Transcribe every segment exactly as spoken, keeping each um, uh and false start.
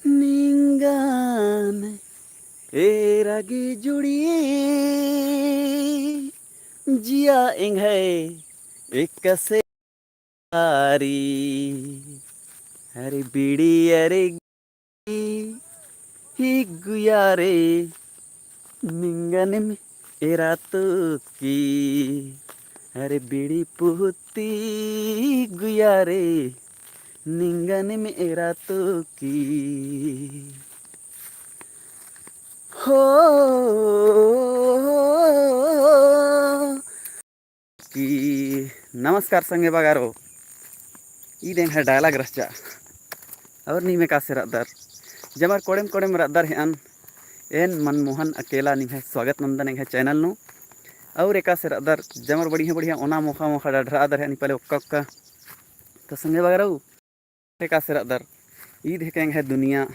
निंगन एरा गे जुड़ी जिया एंग्है एकासे आरी। अरे बीड़ी अरे ही गुया रे, निंगन में एरा तो की। अरे बीड़ी पुहती गुया रे, निंगन में एरा तो की। हो कि नमस्कार संगे बगारो, ईद एंग्है dialogue रहचा। और नीम एकासे रअदर, जमर कोड़ेम कोड़ेम रअदर हेअन, एन मनमोहन अकेला निम्है स्वागत नन्दन एंग्है channel नू। और एकासे रअदर, जमर बढ़िया बढ़िया ओना मोखा मोखा डढ़रअदर हेअन पहले ओक्का ओक्का। तो संगे बगारो, एकासे रअदर, ईद हेके एंग्है दुनिया।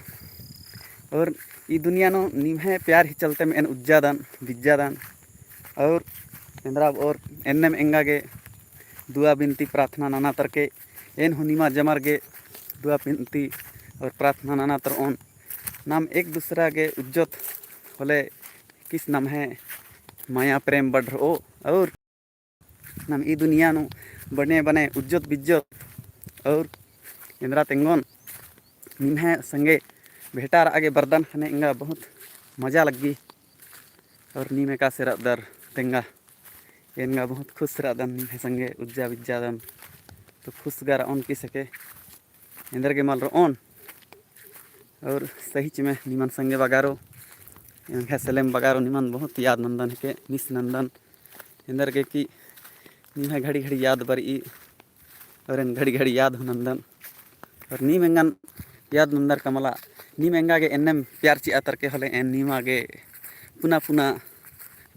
और ई दुनिया नू निम्है प्यार ही चलते में एन उज्जादन, बिज्जादन। और एन्द्रा और एन्नेम एंगा गे दुआ बिनती प्रार्थना नना तरके, एन हूँ निमा जमर गे दुआ बिनती और प्रार्थना नना तरओन। नाम एक दूसरा गे उज्जोत होले किस नम्है माया प्रेम बढ़रओ। और नाम ई दुनिया नू बने बने उज्जोत बिज्जोत और एन्द्रा तेंगोन निम्है संगे भेंटारआ गे बरदन ख़ने एंगा बहुत मजा लग्गी। और नीम एकासे रअदर तेंगा, एन गा बहुत खुश रअदन निम्है संगे उज्जा बिज्जादन। तो खुश गा रओन किस हेके एन्देरगे मल रओन। और सहीच में निमन संगे बगारो, एंग्है सेलेम बगारो निमन बहुत याद नन्दन हेके, miss नन्दन। एन्देरगे कि निम्है घड़ी घड़ी याद बरई, और एन घड़ी घड़ी याद हूँ नन्दन। और नीम एंगन याद नन्दर का मला, नीम एंगा गे एन्नेम प्यार चिआ तरके होले एन निमा गे पुना पुना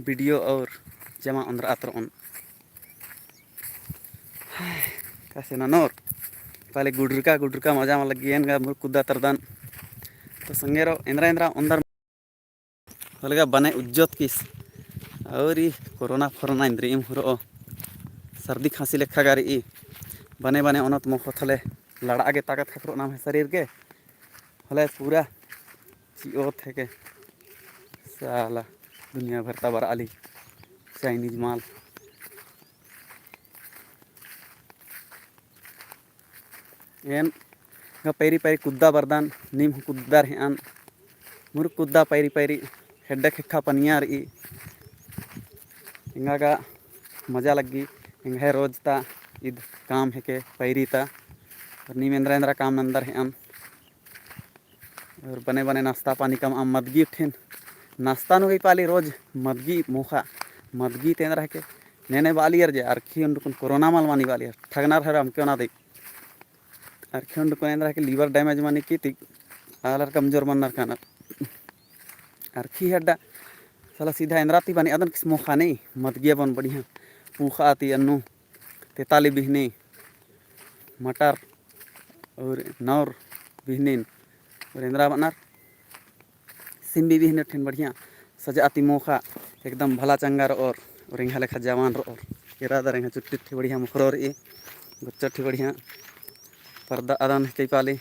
video और जमा ओन्द्रआ तरओन। एकासे ननोर, पहले गुडुरका गुडुरका मजा मल लग्गी, एन गा मुरुक कुद्दा तरदन। तो संगेरो एन्द्रा एन्द्रा ओन्दर होले गा बने उज्जोत किस। और ई कोरोना फोरोना इन्द्रिइम हुरओ, सर्दी खांसी लेखा गा रई। बने बने ओनोत मोख़ोत होले लड़आ गे ताकत ख़क्खरओ नम्है शरीर गे। होले पूरा चिओत हेके साला दुनिया भर ता बरआली Chinese माल। एन गा पैरी पैरी कुद्दा बरदन, नीम हूँ कुद्दा रहेअन, मुरुक कुद्दा पैरी पैरी, हेड्डा खेक्खा पनिया रई। एंगा गा मजा लग्गी, एंग्है रोज ता ईद काम हेके पैरी ता, और नीम एन्द्रा एन्द्रा काम नन्दर हेअन। और बने बने नाश्ता पानी कमआ मदगी उठेन। नाश्ता नू गई पाली रोज मदगी मोख़ा। मदगी तेन्द्रा हेके नेने बालियर जे अरखी उंडुकुन कोरोना मल मानी बालियर। ठगनर हर अमके ओना दे। अरखी उंडुकुन एन्द्रा हेके liver damage मानी की ती आलर कमजोर मनर कानर। अरखी हेड्डा साला सीधा एन्द्रा ती बने अदन किस मोख़ा नहीं। मदगिया बन बढ़िया पूख़ा ती अन्नू तेताली बिहनी मटर और नौर बिहनीन और एन्द्रा बअनर सिम्बी बिहनी ठिन बढ़िया सजआ ती मोख़ा एकदम भला चंगा रओर और एंग्है लेखा जवान रओर। एरा दर एंग्है चुट्टी ती बढ़िया मोख़रो रई, गुच्चा ती बढ़िया परदा अदन हेके पाली।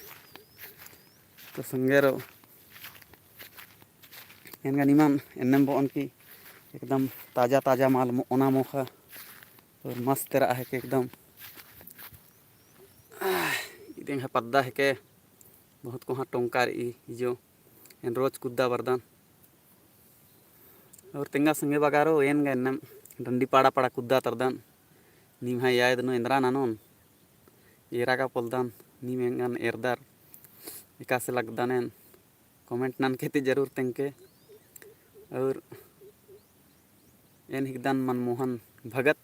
तो संगेरो एन गा निमन एन्नेम बओन कि एकदम ताजा ताजा माल मो-, ओना मोख़ा और मस्त रआ हेके एकदम। आह, ईद एंग्है पद्दा हेके बहुत कोहाँ टोंका रई इजो। एन रोज कुद्दा बरदन। और तेंगा संगे बगारो एन गा एन्नेम डंडी पाड़ा पाड़ा कुद्दा तरदन। निम्है याद नू एन्द्रा ननोन। एरा का पोल्लदन, नीम एंगन एरदर। एकासे लगदन एन। Comment ननके ती जरूर तेंगके। और एन हिकदन मनमोहन भगत,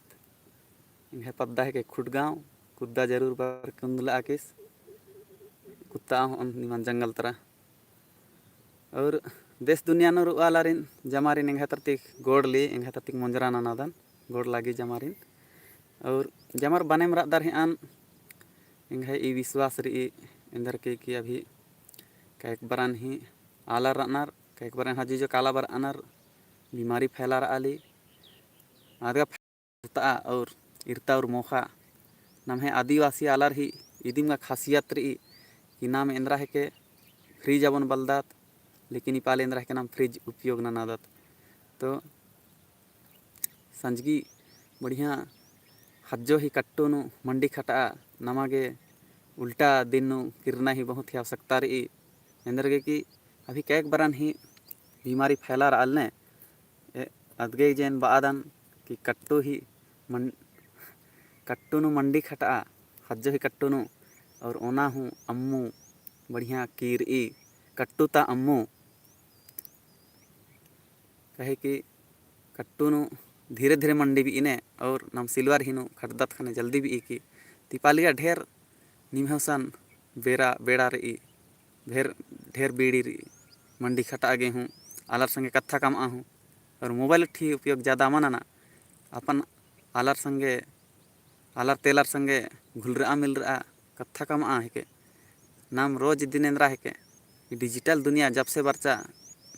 एंग्है पद्दा हेके खुटगांव, कुद्दा जरूर बरके उन्दुलआ किस, कुत्ता हूँ निमन जंगल तरा। और देश दुनिया नू रऊ आलारिन जमारिन एंग्है तरती गोड़ ली, एंग्है तरती मोंजरा ननादन, गोड़ लागी जमारिन। और जमर बनेम रअदर हेअन, एंग्है ई विश्वास रई, एन्देरगे कि अभी कैक बरन ही आलर रअनर, कैक बरन हजी जो काला बरअनर, बीमारी फैला रआली। आदगा फैलता और इरता और मोख़ा नम्है आदिवासी आलर ही इदिम गा खासियत रई कि नाम एन्द्रा हेके fridge अबोन बलदत, लेकिन ई पाले एन्दरा हेके नाम fridge उपयोग ननादत। तो संजगी बढ़िया हज्जो ही कट्टू नू मंडी खटआ, नमा गे उल्टा दिन नू किरना ही बहुत ही आवश्यकता रई। एन्देरगे कि अभी कैक बरन ही बीमारी फैला रआल ने, ए, अदगे जेन बआदन कि कट्टू ही मन-, कट्टू नू मंडी खटआ, हज्जो ही कट्टू नू, और ओना हूँ अम्मू बढ़िया कीरई, कट्टू ता अम्मू। कहे कि कट्टू नू धीरे धीरे मंडी बिई ने, और नाम सिलवर ही नू खटदत खने जल्दी बिई की। ती पालिया ढेर निम्है उसन बेरा, बेड़ा रई, ढेर, ढेर बीड़ी रई, मंडी खटआ गे हूँ, आलर संगे कत्था कमआ हूँ, और mobile ठी उपयोग ज्यादा मना ना, अपन आलर संगे, आलर तेलर संगे घुलरआ मिलरआ, कत्था कमआ हेके। नाम रोज दिन एन्दरा हेके, ई digital दुनिया जब से बरचा,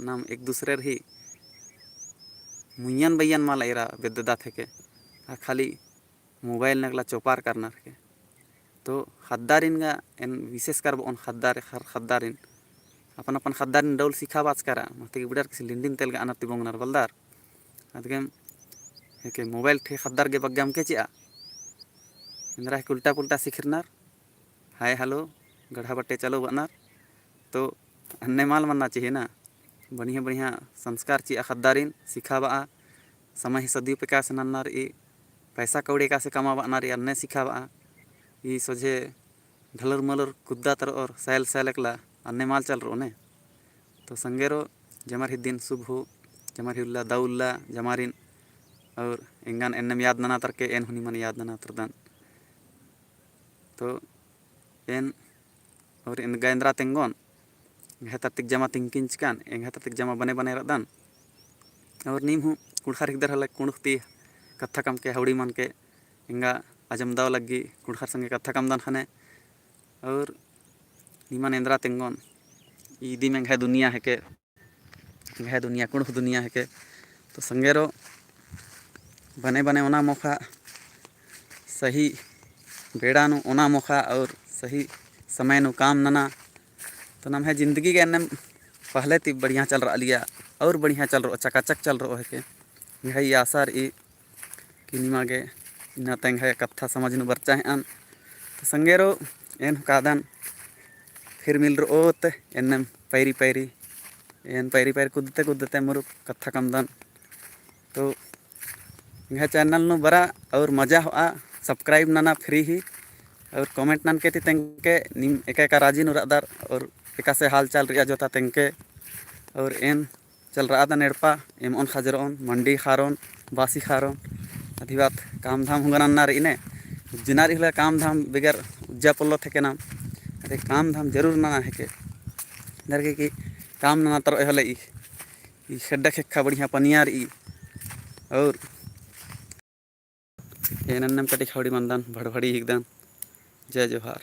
नाम एक दूसरेर ही मुइयन बइयन मला एरा बेद्ददत हेके। आ खाली mobile नगला चोपार करनर हेके। तो ख़द्दारिन गा एन विशेष कर बओन, ख़द्दार, हर ख़द्दारिन अपन अपन ख़द्दारिन डौल सिखाबाचका रआ, महती गे बिड़र किसी लिंडिन तेलगआनर ती बोंगनर बलदर। अदगेम हेके mobile ठी ख़द्दार गे बग्गे अमके चिआ। एन्दरा हेके उल्टा पुल्टा सिखिरनर, hi hello, गढ़ा बट्टे चलो बअनर। तो अन्ने मल मन्ना चाहिए ना, बढ़िया बढ़िया संस्कार चिआ ख़द्दारिन सिखाबआ, समय ही सदुपयोग एकासे नन्ना रई, पैसा कौड़ी एकासे कमाबअना रई अन्ने सिखाबआ। ई सोझे ढलर मलर कुद्दा तर और सैल सैल एकला अन्ने मल चल रओ ने। तो संगेरो जमर ही दिन शुभ हो, जमर ही उल्ला दौ उल्ला जमारिन, और एंगन एन्नेम याद नना तरके एन हूँ निमन याद नना तरदन। तो एन और एन गा एन्दरा तेंगोन, एंग्है तरतिक जमा तिंकिन चिकन, एंग्है तरतिक जमा बने बने रअदन। और नीम हूँ कुँड़ुख़र हिकदर हले कुँड़ुख़ ती कत्था कमके हौड़ी मनके एंगा अजम दव लग्गी कुँड़ुख़र संगे कत्था कमदन ख़ने। और निमन एन्दरा तेंगोन, ई दिम एंग्है दुनिया हेके। एंग्है दुनिया, कुँड़ुख़ दुनिया हेके। तो संगेरो बने बने ओना मोख़ा, सही बेड़ा नू ओना मोख़ा और सही समय नू काम नना। तो नम्है जिंदगी गे एन्नेम पहले ती बढ़िया चल रआलिया और बढ़िया चल रओ, चकाचक चल रओ हेके। एंग्है ई आशा रई कि निमा गे इन्ना तेंग्है कत्था समझ नू बरचा हेअन। तो संगेरो एन कादन फिर मिलरओत एन्नेम पैरी पैरी, एन पैरी पैरी कुद्दते कुद्दते मुरुक कत्था कमदन। तो एंग्है channel नू बरा और मजा होआ, subscribe नना free ही और comment ननके ती तेंगके नीम एका एका राजी नू रअदर और एकासे हाल चाल रई जोता तेंगके। और एन चल रआदन एड़पा, एमओन खजरओन, मंडी खारओन, बासी खारओन। अदी बात काम धाम हूँ गा नन्ना रई ने, उज्जना रई होले काम धाम बेगर उज्जा पोल्लोत हेके नाम। अरे काम धाम जरूर नना हेके। एन्देरगे कि काम नना तरओ होले ई, ई खेड्डा खेक्खा बढ़िया पनिया रई। और एन एन्नेम कटिक हौड़ी मनदन, भड़भड़ी हिकदन। जय जोहार।